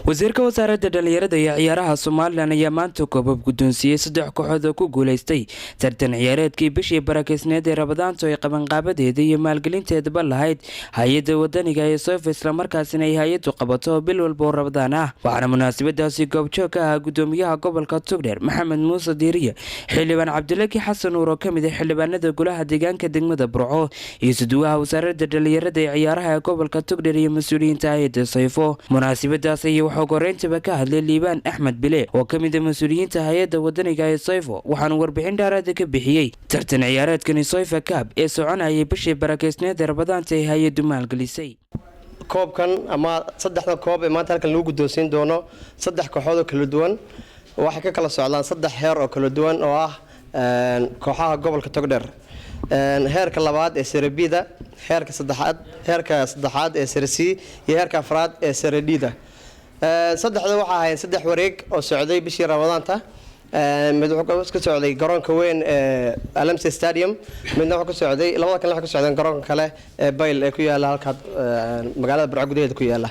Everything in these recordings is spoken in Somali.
Wasiirka Wasaaradda Dhallinyarada iyo Ciyaaraha Somaliland ayaa maanta koobab guddoonsiiyey saddex kooxood oo ku guuleystay tartan ciyaareedkii bishii barakeysneed ee Ramadaantu ay qabanqaabadeeda iyo maalgelinteedaba lahayd hay-adda wadaniga ee Soyfa, islamarkaasina ay hay-addu qabato bil walba oo Ramadaan ah. Waxaana munaasabadaasi goobjoog ka ahaa gudoomiyaha gobolka Togdheer, Maxamed Muuse Diiriye, xildhibaan Cabdilaki Xasan Nuur oo kamid ah xildhibaanada golaha deegaanka degmada Burco, iyo isuduwaha Wasaaradda Dhallinyarada ee Ciyaaraha ee gobolka Togdheer iyo mas-uuliyiinta hay-adda Sayfo. Munaasabadaas ayaa waxaa horeyntiba ka hadlay Liibaan Axmed Bile oo ka mid ah mas-uuliyiinta hay-adda wadaniga ee Sayfo, waxaanu warbixin dheeraada ka bixiyey tartan ciyaareedkani Soyfa Cup ee soconayay bishii barakeysneed ee Ramadaanta ay hay-addu maalgelisay. Koobkan ama saddexda koob ee maanta halkan lagu guddoonsiin doono saddex kooxood oo kala duwan waxay ka kala socdaan saddex heer oo kala duwan oo ah kooxaha gobolka Togdheer: heerka labaad ee Serie B-da, heerka saddexaad ee Serie C iyo heerka afraad ee Serie D-da. Saddexda waxaa ahayn saddex wareeg oo socday bishii Ramadaanta. Mid wuxuu ka socday garoonka weyn ee Alamse Stadium, midna wuxuu ka socday, labada kale waxay ka socdeen garoonka kale ee Bayl ee ku yaala halka magaalada Burco gudaheeda ku yaala.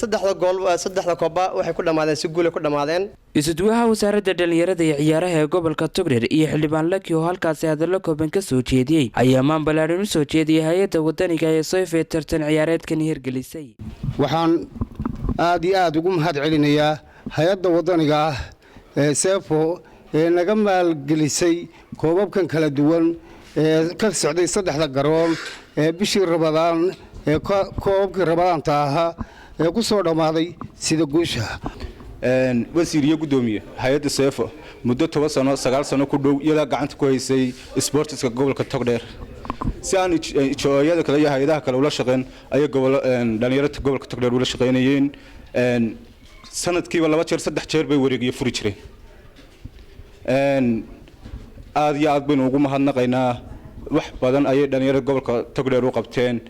Saddexda gool, saddexda koobba waxay ku dhammaadeen si guul ay ku dhammaadeen. Isuduwaha Wasaaradda Dhallinyarada iyo Ciyaaraha ee gobolka Togdheer iyo xildhibaan Laki oo halkaasi hadallo kooban ka soo jeediyey ayaa maan ballaadhan u soo jeediyey hay-adda wadaniga ee Soyfa ee tartan ciyaareedkan hirgelisay. Waxaan aad iyo aad ugu mahad celinayaa hay-adda waddaniga ah ee Seefo ee naga maalgelisay koobabkan kala duwan ee ka socday saddexda garoon ee bishii Ramadaan, ee koobabkii Ramadaanta ahaa ee ku soo dhammaaday sida guusha. Wasiir iyo guddoomiye, hay-adda Seefo muddo 10 sano, 9 sano ku dhow iyadaa gacanta ku haysay sports-ka gobolka Togdheer. Si aan jooyada kale iyo hay-adaha kale ula shaqeyn ayay dhalinyarada gobolka Togdheer ula shaqeynayeen. Sanadkiiba laba jeer, saddex jeer bay wareegiyo furi jireen. Aad iyo aad baynu ugu mahadnaqaynaa. Wax badan ayay dhalinyarada gobolka Togdheer u qabteen.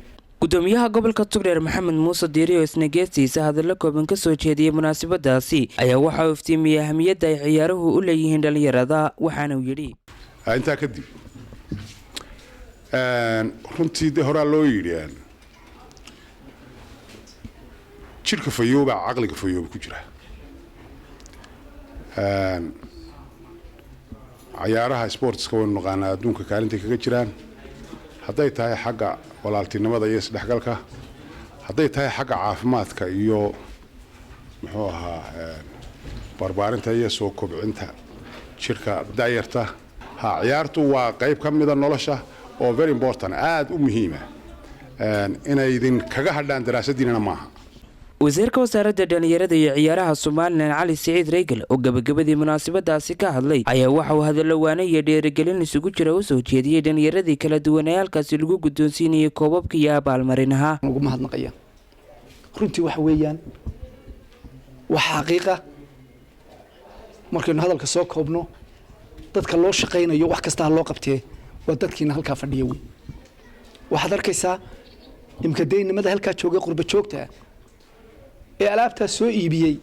Gudoomiyaha gobolka Togdheer, Maxamed Muuse Diiri, oo isna geestiisa hadallo kooban ka soo jeediyey munaasabadaasi ayaa waxa uu iftiimiyey ahamiyadda ay ciyaaruhu u leeyihiin dhallinyarada, waxaana uu yidhi: Intaa kadib, runtii de horaa loo yidhi, jidhka fayoobaa caqliga fayooba ku jira. Cayaaraha sports-ka waynu naqaanaa adduunka kaalintay kaga jiraan, hadday tahay xagga walaaltinimada iyo isdhexgalka, hadday tahay xagga caafimaadka iyo muxuu ahaa barbaarinta iyo soo kobcinta jidhka da'yarta. Ha, ciyaartu waa qayb ka mida nolosha oo very important, aada u muhiima. Inay idin kaga hadhaan daraasadiinana maaha. Wasiirka Wasaaradda Dhallinyarada iyo Ciyaaraha Somaliland, Cali Siciid Reygel, oo gabagabadii munaasabadaasi ka hadlay ayaa waxa uu hadallo waane iyo dhiirigelin isugu jira u soo jeediyey dhallinyaradii kala duwan ee halkaasi lagu guddoonsiinayay koobabka iyo abaalmarinaha. Ugu mahadnaqaya runtii waxa weeyaan waa xaqiiqa. Markaynu hadalka soo koobno, dadka loo shaqaynayo, wax kasta ha loo qabtee, waa dadkiina halkaa fadhiya wey. Waxaad arkaysaa imka deynimada halkaa joogay, qurba joogta ee alaabtaas soo iibiyey,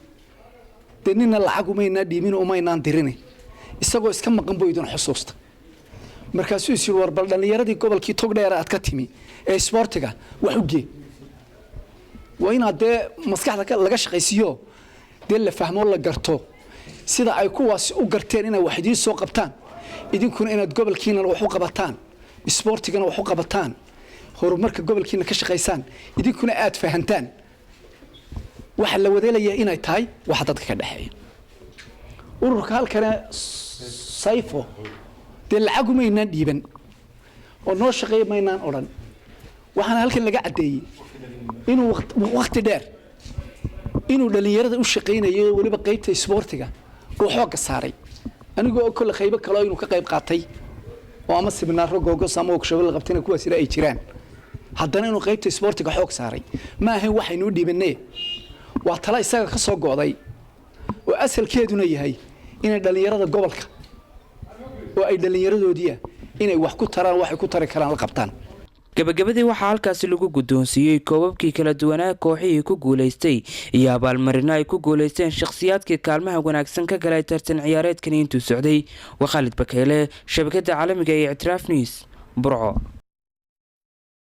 dee nina lacag umaynaa dhiibin, umaynaan dirin, isagoo iska maqan buu idin xusuusta. Markaasuu is yiri, war bal dhallinyaradii gobolkii Togdheer aad ka timi ee isboortiga wax u gee. Waa inaad dee maskaxda laga shaqaysiiyo, dee la fahmo, la garto sida ay kuwaasi u garteen inay wax idiin soo qabtaan, idinkuna inaad gobolkiina wax u qabataan, isboortigana wax u qabataan, horumarka gobolkiina ka shaqaysaan, idinkuna aad fahantaan waxa la wadaleeyahay inay tahay waxa dadka ka dhexeeya. Ururka halkana Sayfo dee lacag umaynaan dhiiban oo noo shaqeeya maynaan odhan. Waxaana halkan laga caddeeyey inuu waqti dheer inuu dhalinyarada u shaqaynayo, weliba qaybta isboortiga uu xoogga saaray. Anigoo kolle qaybo kaleo inuu ka qayb qaatay oo ama siminaaro googos ama workshop la qabtayna kuwaasina ay jiraan, haddana inuu qaybta isboortiga xoog saaray ma ahayn waxaynuu dhiibanee. Waa tala isaga ka soo go'day oo asalkeeduna yahay inay dhalinyarada gobolka oo ay dhallinyaradoodiia inay wax ku taraan, waxay ku tari karaan la qabtaan. Gabagabadii waxaa halkaasi lagu guddoonsiiyey koobabkii kala duwanaa kooxihii ku guulaystay iyo abaalmarino ay ku guulaysteen shakhsiyaadkii kaalmaha wanaagsan ka galay tartan ciyaareedkani intuu socday. Waa Khaalid Bakeyle, shabakada caalamiga ee Ictiraaf News, Burco.